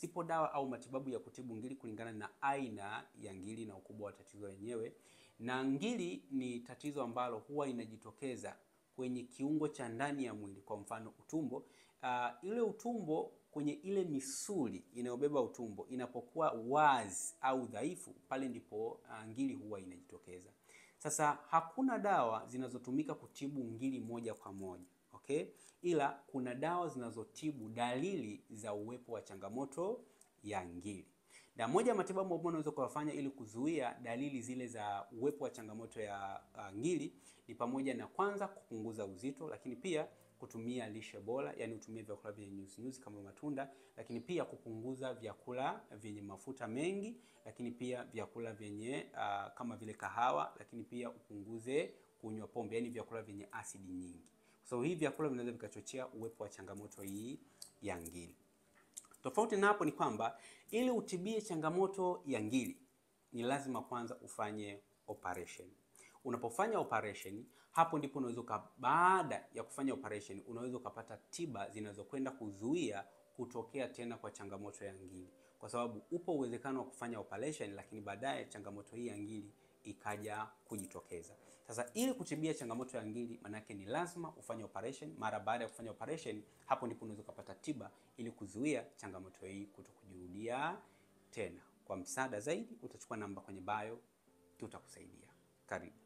Zipo dawa au matibabu ya kutibu ngiri kulingana na aina ya ngiri na ukubwa wa tatizo lenyewe. Na ngiri ni tatizo ambalo huwa inajitokeza kwenye kiungo cha ndani ya mwili, kwa mfano utumbo. Ile utumbo kwenye ile misuli inayobeba utumbo inapokuwa wazi au dhaifu, pale ndipo ngiri huwa inajitokeza. Sasa hakuna dawa zinazotumika kutibu ngiri moja kwa moja, okay? Ila kuna dawa zinazotibu dalili za uwepo wa changamoto ya ngiri. Na moja ya matibabu ambayo unaweza kuyafanya ili kuzuia dalili zile za uwepo wa changamoto ya ngiri ni pamoja na kwanza kupunguza uzito, lakini pia kutumia lishe bora, yani utumie vyakula vyenye nyuzi-nyuzi kama matunda, lakini pia kupunguza vyakula vyenye mafuta mengi, lakini pia vyakula vyenye kama vile kahawa, lakini pia upunguze kunywa pombe, yani vyakula vyenye asidi nyingi. So hivi vyakula vinaweza vikachochea uwepo wa changamoto hii ya ngiri. Tofauti na hapo ni kwamba ili utibie changamoto ya ngiri ni lazima kwanza ufanye operation. Unapofanya operation, hapo ndipo unaweza, baada ya kufanya operation, unaweza ukapata tiba zinazokwenda kuzuia kutokea tena kwa changamoto ya ngiri, kwa sababu upo uwezekano wa kufanya operation lakini baadaye changamoto hii ya ngiri ikaja kujitokeza. Sasa ili kutibia changamoto ya ngiri, manake ni lazima ufanye operation. Mara baada ya kufanya operation, hapo ndipo unaweza kupata tiba ili kuzuia changamoto hii kutokujirudia tena. Kwa msaada zaidi utachukua namba kwenye bio, tutakusaidia. Karibu.